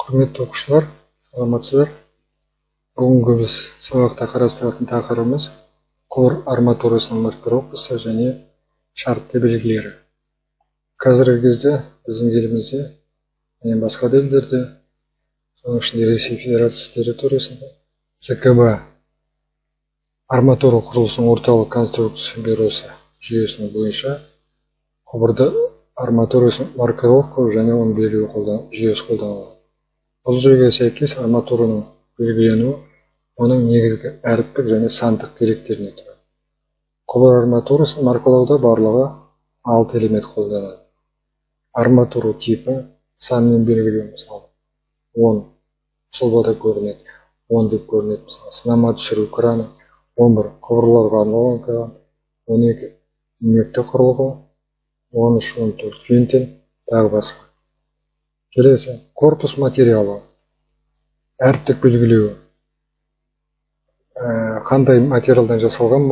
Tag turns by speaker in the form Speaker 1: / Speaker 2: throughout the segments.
Speaker 1: Құрметті оқушылар, саламатсыздар. Бүгінгі біз сабақта қарастыратын тақырыбымыз құбыр арматурасының маркировкасы және шартты белгілері. Қазіргі кезде біздің елімізде және басқа да елдерде, соның ішінде Ресей Федерациясы территориясында ЦКБ арматура құрылысының орталық конструкция бюросы жүйесінің бойынша құбырды арматурасын маркировкалау және оны белгілеу жүйесі қолданылады. Бұл жүйеге сәйкес арматураның белгіленуі оның негізгі әріптік және сандық деректеріне тұрады. Құбыр арматурасын маркалауда барлығы 6 элемент қолданылады. Арматура типі санмен белгілеу, мысалы 10 сұлбада көрінеді, 10 деп көрінеді, мысалы сынама түсіру краны, 11 құбырларға арналған кран, 12 ілмекті құрылғы, 13-14 винтель, тағы басқа. Келесі корпус материалы, әріптік белгілеуі, қандай материалдан жасалған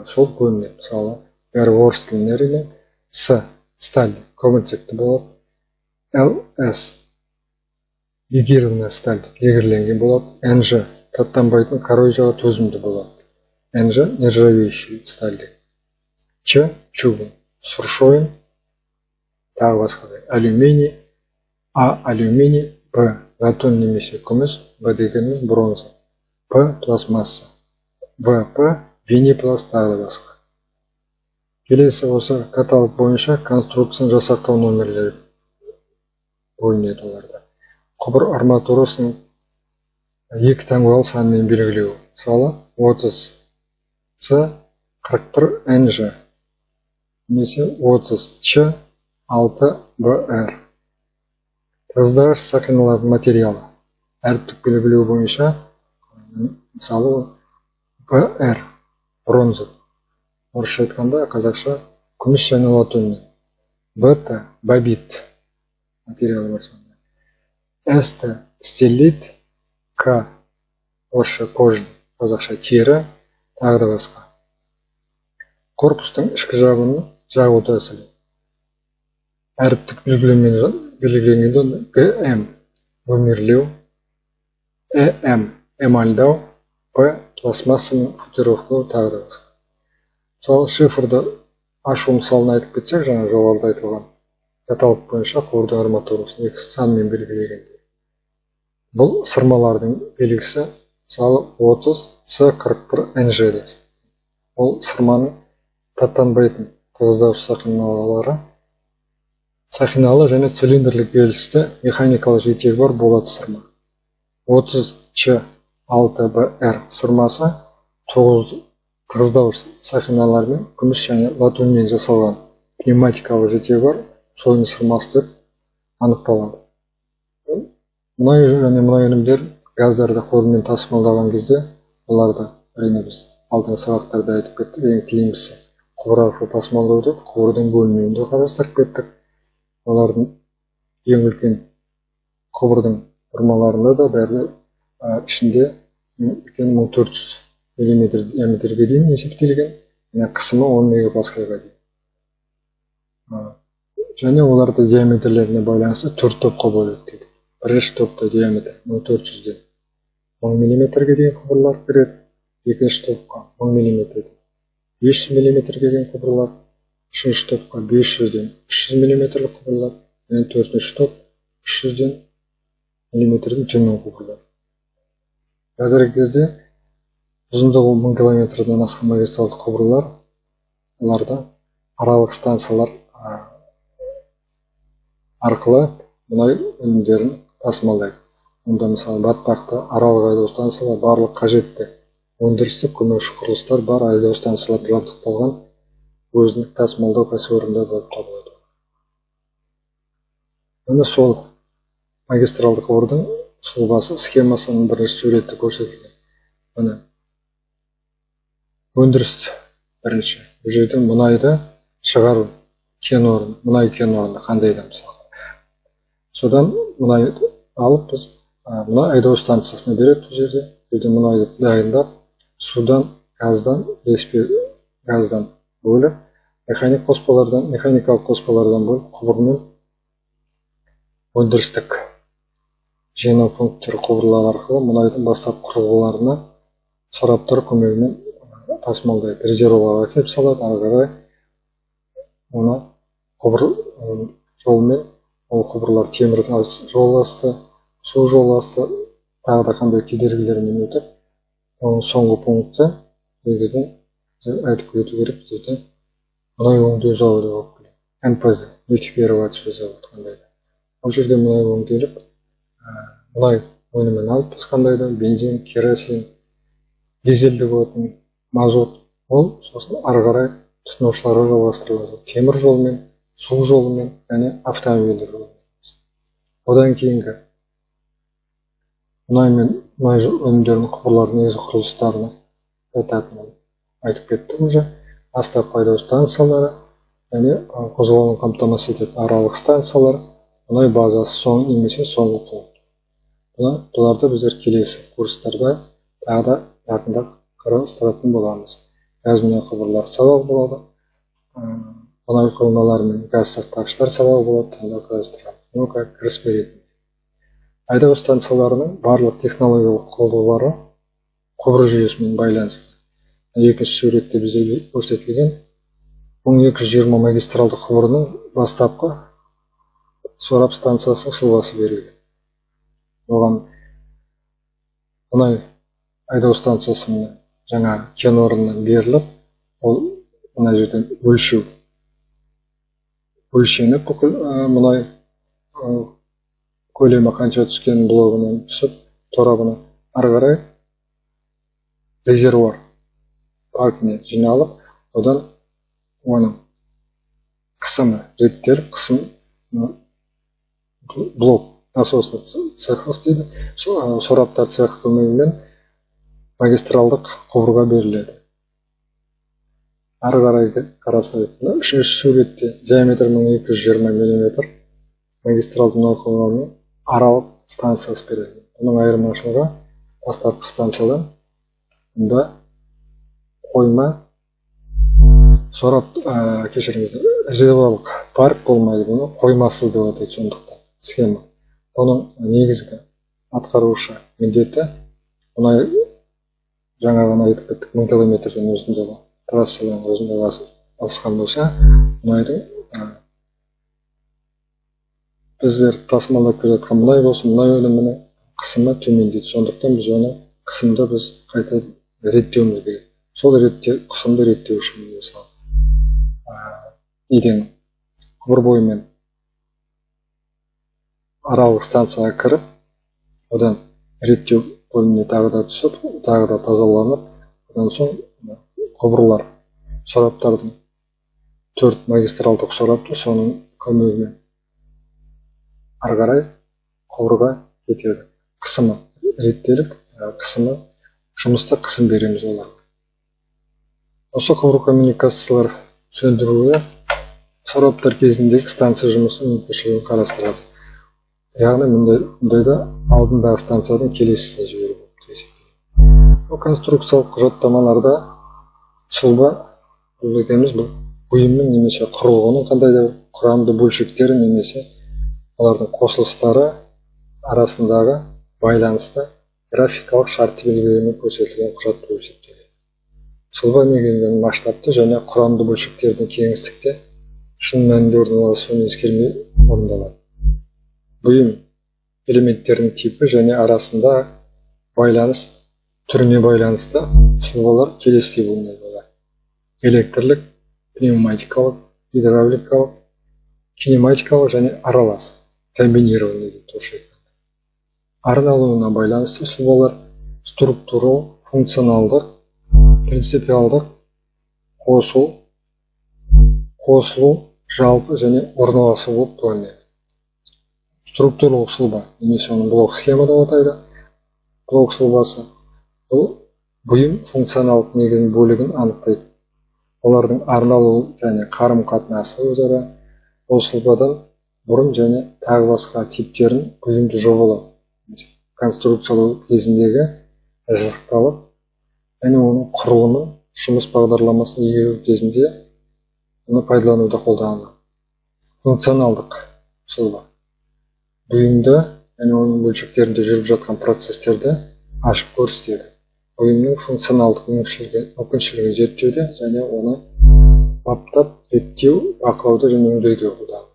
Speaker 1: сол көрінеді. Мысалы, бәрі орыс тілінде әрине. С сталь көміртекті болады, Л С легированная сталь легірленген болады, НЖ таптанбайтын коррозияға төзімді болады, НЖ нержавеющий сталь, Ч чугун, сұр шойын, тағы басқа, алюминий, А алюминий, Б латунь немесе күміс, Б дегеніміз бронза, П пластмасса, В П винипласт, тағы басқа. Келесі осы каталог бойынша конструкцияны жасақтау номерлері бөлінеді оларда. Құбыр арматурасын екі таңбалы санмен белгілеу. Мысалы, 30 С 41 НЖ немесе 30 Ч 6 БР. Тығыздағыш сақиналардың материалы әріптік белгілеу бойынша, мысалы, БР бронза, орысша айтқанда қазақша күміс және латуньмен, БТ бабит материалы бар сонда, СТ стеллит, К орысша кожа, қазақша тері, тағы да басқа. Корпустың ішкі жабынын жағу тәсілі әріптік белгілеумен белгіленгенде ГМ гумирлеу, ЭМ эмальдау, П пластмассамен футировкалау, тағы да басқа. Мысалы, шифрды ашу мысалын айтып кетсек, жаңа жоғарыда айтылған каталог бойынша құбырдың арматурасын екі санмен белгілегенде. Бұл сырмалардың белгісі, мысалы, 30 С 41 НЖ десек. Ол сырманың таптанбайтын тығыздауыш сақиналары, сақиналы және цилиндрлік желісті механикалық жетегі бар болат сырма. 30 Ч 6 БР сырмасы 9 тығыздауыш сақиналармен күміс және латуньмен жасалған пневматикалық жетегі бар сойын сырмасы деп анықталады. Мұнай және мұнай өнімдер газдарды құбырмен тасымалдаған кезде оларды әрине біз алдыңғы сабақтарда айтып кеттік, ең тиімдісі құбыр арқылы тасымалдау деп құбырдың бөлінуін де қарастырып кеттік. Олардың ең үлкен құбырдың бұрмаларында да бәрі ішінде үлкен 1400 мм диаметрге дейін есептелген, және қысымы 10 мегапаскальға дейін. Және оларды диаметрлеріне байланысты 4 топқа бөледі дейді. Бірінші топта диаметр 1400-ден 1000 мм-ге дейін құбырлар кіреді, екінші топқа 1000 мм-ден 500 мм-ге дейін құбырлар, үшінші топқа 500-ден 300 мм-лік құбырлар, және төртінші топ 300-ден мм-ден төмен құбырлар. Қазіргі кезде ұзындығы 1000 км-ден асқан магистралдық құбырлар, оларда аралық станциялар арқылы мұнай өнімдерін тасымалдайды. Онда мысалы батпақты аралық айдау станциялар, барлық қажетті өндірістік көмекші құрылыстар бар айдау станциялар жабдықталған өзіндік тасымалдау кәсіпорындары болып табылады. Міне сол магистралды құбырдың сұлбасы схемасының бірінші суреті көрсетілген. Міне өндіріс бірінші. Бұл жерде мұнайды шығару кен орны, мұнай кен орны қандай да мысалы. Содан мұнайды алып біз мұнай айдау станциясына береді бұл жерде. Бұл жерде мұнайды дайындап, судан, газдан, ілеспе газдан бөліп, механикалық қоспалардан бөліп, құбырмен өндірістік Жинау пункттері құбырлар арқылы мұнайдың бастапқы құрылғыларына сораптар көмегімен тасымалдайды. Резервуарға әкеліп салады, ары қарай оны құбыр жолымен, ол құбырлар темір жол асты, су жол асты, тағы да қандай кедергілермен өтіп, оның соңғы пункті негізінен айтып кету керек, бізде мұнай өңдеу зауыты болып келеді. НПЗ, нефтеперерабатывающий завод қандай да. Ол жерде мұнай өңделіп, мұнай өнімін алып біз қандай да бензин, керосин, дизельдік отын, мазут, ол сосын ары қарай тұтынушыларға жалғастырылады. Темір жолмен, су жолымен және автомобильдер жолымен. Одан кейінгі мұнай мен мұнай өнімдерінің құбырлары негізгі құрылыстарына этапын айтып кеттім уже. Бастапқы айдау станциялары және қозғалуын қамтамасыз ететін аралық станциялар, мұнай базасы соң немесе соңғы пункт. Бұларды біздер келесі курстарда тағы да жақында қарастыратын боламыз. Газ мұнай құбырлары сабағы болады, мұнай қоймалары мен газ сақтағыштар сабағы болады, сонда қарастырамыз. Ну-ка, кіріспе ретінде. Айдау станцияларының барлық технологиялық қолдаулары құбыр жүйесімен байланысты. Екінші суретте бізде көрсетілген 1220 магистралды құбырының бастапқы сорап станциясының сұлбасы берілген. Оған мұнай айдау станциясы міне жаңа кен орнынан беріліп, ол мына жерден өлшеніп бүкіл мұнай көлемі қанша түскен блогынан түсіп, торабына ары қарай резервуар паркіне жиналып, одан оның қысымы реттеліп, қысым блок насосный цехов дейді, сораптар цех көмегімен магистралдық құбырға беріледі. Ары қарай қарастырайық. Үшінші суретте диаметр 1220 мм магистралды мұнай құбырының аралық станциясы берілген. Бұның айырмашылығы бастапқы станциядан мұнда қойма сорап, кешіріңіздер, резервуарлық парк болмайды, бұны қоймасыз деп атайды. Сондықтан схема. Оның негізгі атқарушы міндеті мұнай, жаңа ғана айтып кеттік, 1000 километрден ұзындығы, трассадан ұзындығы асқан болса, мұнайдың біздер тасымалдап келе жатқан мұнай болсын, мұнай өнімінің қысымы төмендейді. Сондықтан біз оны қысымды біз қайта реттеуіміз керек. Сол ретте қысымды реттеу үшін мысалы неден құбыр бойымен аралық станцияға кіріп, одан реттеу бөліміне тағы да түсіп, тағы да тазаланып, одан соң құбырлар сораптардың 4 магистралдық сорапты, соның көмегімен ары қарай құбырға кетеді. Қысымы реттеліп, қысымы жұмыста қысым береміз оларға. Осы құбыр коммуникациялар сөндіруі сораптар кезіндегі станция жұмысының мүмкіншілігін қарастырады. Яғни мұндайда алдындағы станциядан келесісіне жіберу болып есептеледі. Бұл конструкциялық құжаттамаларда сұлба бұл дегеніміз бұл бұйымның немесе құрылғының қандай да құрамды бөлшектері немесе олардың қосылыстары арасындағы байланысты графикалық шартты белгілермен көрсетілген құжат болып есептеледі. Сұлба негізінен масштабты және құрамды бөлшектердің кеңістікте шын мәнінде орналасуын ескермей орындалады. Бұйым элементтерінің типі және арасында байланыс түріне байланысты сұлбалар келесідей бөлінеді. Электрлік, пневматикалық, гидравликалық, кинематикалық және аралас, комбинированный дейді орысша айтқанда. Арналуына байланысты сұлбалар структуралық, функционалдық, принципиалдық, қосу, қосылу, жалпы және орналасу болып бөлінеді. Структуралық сұлба немесе оны блок схема деп атайды. Блок сұлбасы бұл бұйым функционалдық негізін бөлігін анықтайды. Олардың арналуы және қарым-қатынасы өзара ол сұлбадан бұрын және тағы басқа типтерін бұйымды жобалау, конструкциялау кезіндегі жасақталып және оның құрылымын жұмыс бағдарламасын игеру кезінде оны пайдалануда қолданылады. Функционалдық сұлба бұйымды және оның бөлшектерінде жүріп жатқан процестерді ашып көрсетеді. Бұйымның функционалдық мүмкіншілігін зерттеуде және оны баптап, реттеу, бақылауда және өңдеуде қолданылады.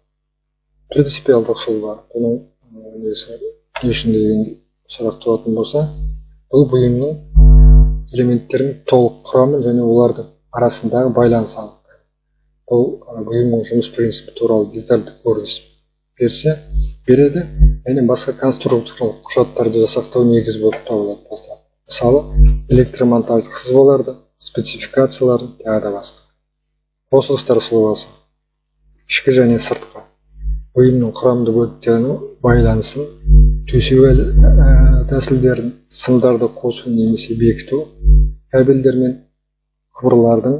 Speaker 1: Принципиалдық сұлба, бұның несі не үшін деген сұрақ туатын болса, бұл бұйымның элементтерінің толық құрамын және олардың арасындағы байланыс анықтайды. Бұл бұйымның жұмыс принципі туралы детальді көрініс береді және басқа конструкторлық құжаттарды жасақтау негізі болып табылады. Мысалы, электромонтаждық сызбаларды, спецификацияларын, тағы да басқа. Қосылыстар сұлбасы ішкі және сыртқы бұйымның құрамды бөліктерінің байланысын, төсеу тәсілдерін, сымдарды қосу немесе бекіту, кабельдер мен құбырлардың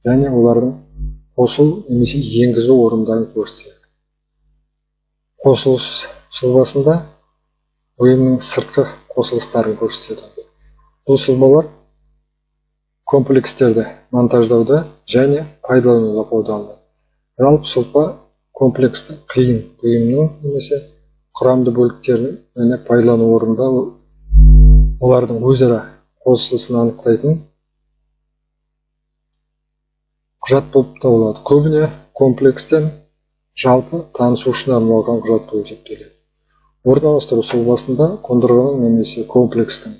Speaker 1: және олардың қосылу немесе енгізу орындарын көрсетеді. Қосылыс сұлбасында бұйымның сыртқы қосылыстарын көрсетеді. Бұл сұлбалар комплекстерді монтаждауда және пайдалануда қолданылады. Жалпы сұлба комплексті қиын бұйымның немесе құрамды бөліктерінің және пайдалану орнында олардың өзара қосылысын анықтайтын құжат болып табылады. Көбіне комплекстен жалпы танысу үшін арналған құжат болып есептеледі. Орналастыру сұлбасында қондырғының немесе комплекстің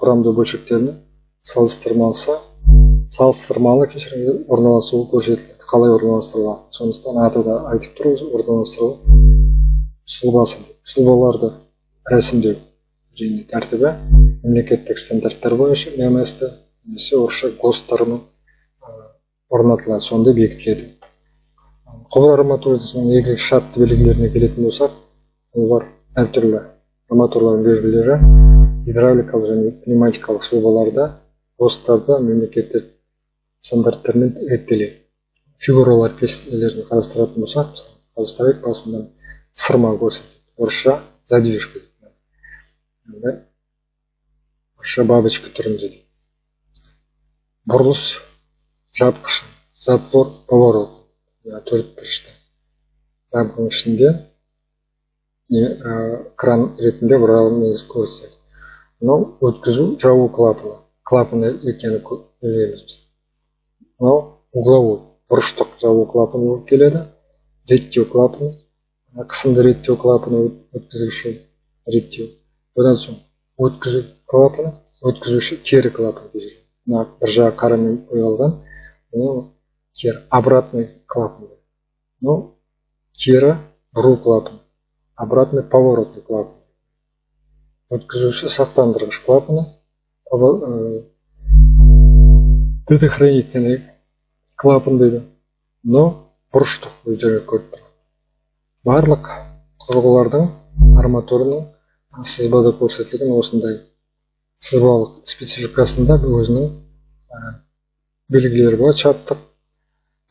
Speaker 1: құрамды бөлшектерінің салыстырмалы орналасуы көрсетіледі. Қалай орналастырылады? Сондықтан аты да айтып тұр, орналастыру сұлбасы. Сұлбаларды рәсімдеу және тәртібі мемлекеттік стандарттар бойынша ММС-ті немесе орысша ГОСТ-тарымен орнатылады, сонда бекітіледі. Құбыр арматурасының негізгі шартты белгілеріне келетін болсақ, олар әртүрлі арматуралардың белгілері гидравликалық және пневматикалық сұлбаларда ГОСТ-тарда мемлекеттік стандарттармен реттеледі. Фигуралар кестелерін қарастыратын болсақ, мысалы, қарастырайық, басында сырма көрсетеді, орысша задвижка дейді, орысша бабочка түрінде дейді. Бұрылыс жапқышы, затвор поворот, төрт бұрышты жабығының ішінде кран ретінде бұралым негізі көрсетеді. Мынау өткізу жабу клапаны, клапаны екенін білеміз біз. Мынау угловой, бұрыштық жабу клапаны болып келеді. Реттеу клапаны, қысымды реттеу клапаны, өткізгіші реттеу. Одан соң өткізу клапаны, өткізуші кері клапан. Мына бір жағы қарамен боялған, мынау кері, обратный клапан. Мынау кері бұру клапаны, обратный поворотный клапан. Өткізуші сақтандырғыш клапаны, предохранительный клапан дейді. Мынау бұрыштық, өздеріңіз көріп тұр. Барлық құрылғылардың арматураның сызбада көрсетілген осындай сызбалық спецификасында өзінің белгілері болады, шарттық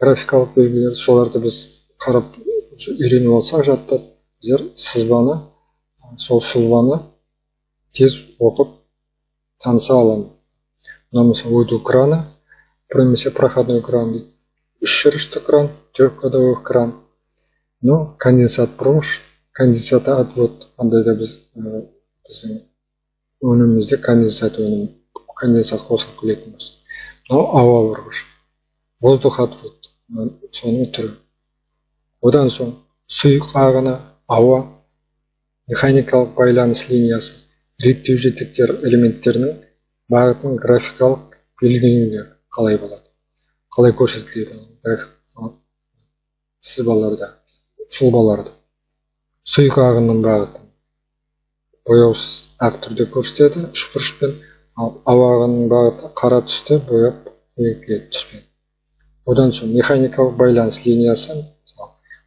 Speaker 1: графикалық белгілер. Соларды біз қарап үйреніп алсақ, жаттап, біздер сызбаны, сол сұлбаны тез оқып таныса аламыз. Мынау мысалы өту краны, немесе проходной кран дейді. Үш жүрісті кран, трехходовой кран. Мынау конденсат бұрғыш, конденсатоотвод. Қандай да біздің өнімімізде конденсат өнім, конденсат қосылып келетін болса. Мынау ауа бұрғыш, воздухоотвод, соның түрі. Одан соң сұйық ағыны, ауа, механикалық байланыс линиясы, реттеу жетектер элементтерінің бағытының графикалық белгіленулері қалай болады, қалай көрсетіледі график сызбаларда, сұлбаларда. Сұйық ағынның бағытын бояусыз ақ түрде көрсетеді үшбұрышпен, ал ауа ағынының бағыты қара түсті бояп белгіледі түспен. Одан соң механикалық байланыс линиясы,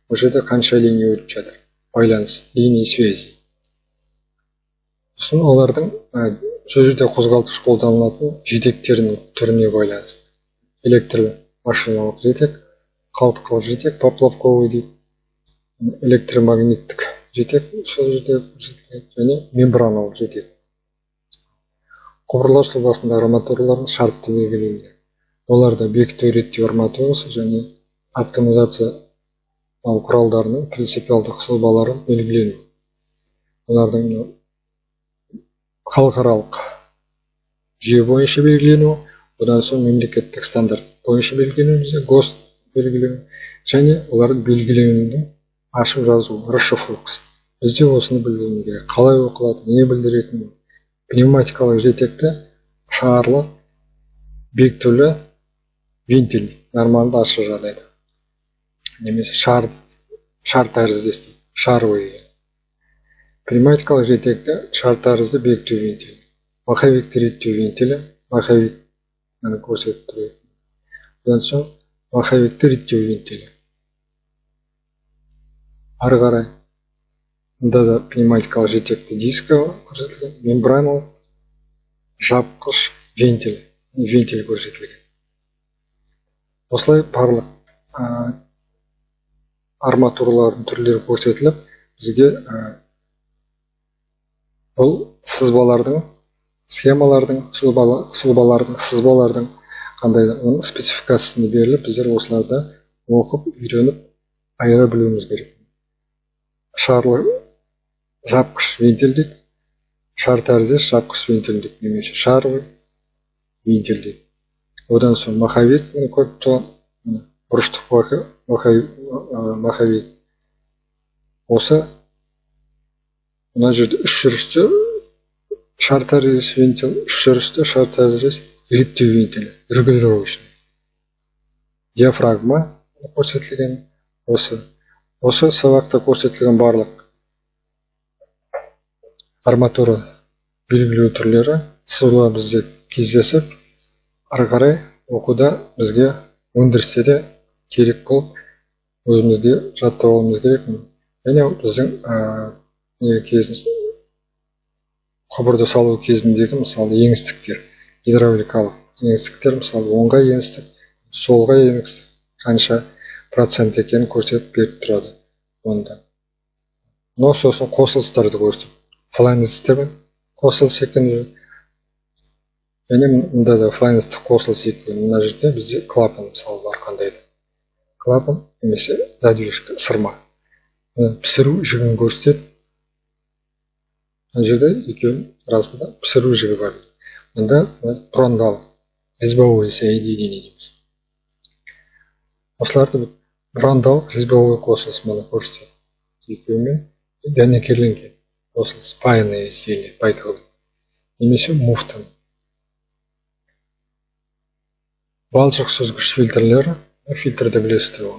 Speaker 1: бұл жерде қанша линия өтіп жатыр, байланыс, линия связи. Сосын олардың сол жерде қозғалтқыш қолданылатын жетектерінің түріне байланысты. Электрлі машиналық жетек, қалтқылы жетек, поплавковый дейді, электромагниттік жетек сол жерде көрсетіледі және мембраналық жетек. Құбырлар сұлбасында арматуралардың шартты белгіленуі. Оларда бекіту реттеу арматурасы және оптимизациялау құралдарының принципиалдық сұлбаларын белгілену. Олардың халықаралық жүйе бойынша белгіленуі, одан соң мемлекеттік стандарт бойынша белгіленуі, ГОСТ белгіленуі және олардың белгіленуінің ашып жазу, расшифровкасы. Бізде осыны білуіміз керек. Қалай оқылады, не білдіретіні. Пневматикалық жетекті шарлы бекітулі вентиль нормалды ашық жағдайда. Немесе шар тәрізді істейді, шаровый деген. Пневматикалық жетекті шар тәрізді бекіту вентилі. Маховикті реттеу вентилі, маховик міне көрсетіп тұр. Одан соң маховикті реттеу вентилі. Ары қарай мұнда да пневматикалық жетекті диска көрсетілген, мембраналы жапқыш вентиль, вентиль көрсетілген. Осылай барлық арматуралардың түрлері көрсетіліп, бізге бұл сызбалардың, схемалардың, сұлбалардың, сызбалардың қандай да оның спецификасыны беріліп, біздер осыларды оқып, үйреніп, айыра білуіміз керек. Шарлы жапқыш вентиль дейді, шар тәріздес жапқыш вентиль дейді, немесе шаровый вентиль дейді. Одан соң маховик, міне көріп тұрған бұрыштық маховик. Осы мына жерде үш жүрісті шар тәріздес вентиль, үш жүрісті шар тәріздес реттеу вентилі, регулировочный. Диафрагма көрсетілген. Осы сабақта көрсетілген барлық арматура белгілеу түрлері сызба бізде кездесіп, ары қарай оқуда бізге өндірісте де керек болып, өзімізге жаттап алуымыз керек. Және біздің құбырды салу кезіндегі мысалы еңістіктер, гидравликалық еңістіктер, мысалы оңға еңістік, солға еңістік қанша процент екенін көрсетіп беріп тұрады онда. Но сосын қосылыстарды көрсетіп, фланецтер қосылыс екенін, және мында да фланецтік қосылыс екенін. Мына жерде бізде клапан мысалы бар, қандай да клапан немесе задвижка, сырма. Пісіру жігін көрсетеді. Мына жерде екеуінің арасында пісіру жігі бар. Мұнда брондал, резьбовое соединение дейміз. Осыларды брондал, резьбовой қосылыс мына көрсетеді. Екеуімен дәнекерленген қосылыс, спаянное изделие, пайковый немесе муфта. Балшық сүзгіш фильтрлері, фильтрді білесіздер,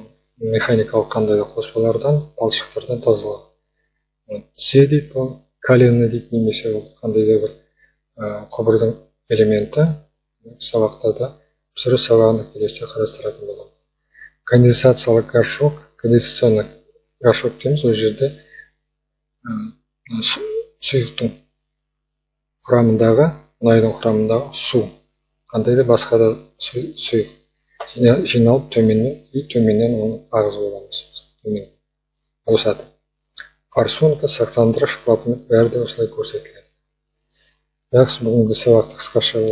Speaker 1: механикалық қандай да қоспалардан, балшықтардан тазалау. Тізе дейді ол, колено дейді, немесе ол қандай да бір құбырдың элементі. Сабақта да, пісіру сабағында келесіде қарастыратын боламын. Конденсациялық горшок, конденсационный горшок дейміз, ол жерде сұйықтың құрамындағы, мұнайдың құрамындағы су, қандай да басқа да сұйық жиналып төменнен, и төменнен оны ағызып аламыз, төмен босатып. Форсунка, сақтандырғыш клапаны бәрі де осылай көрсетіледі. Жақсы, бүгінгі сабақты қысқаша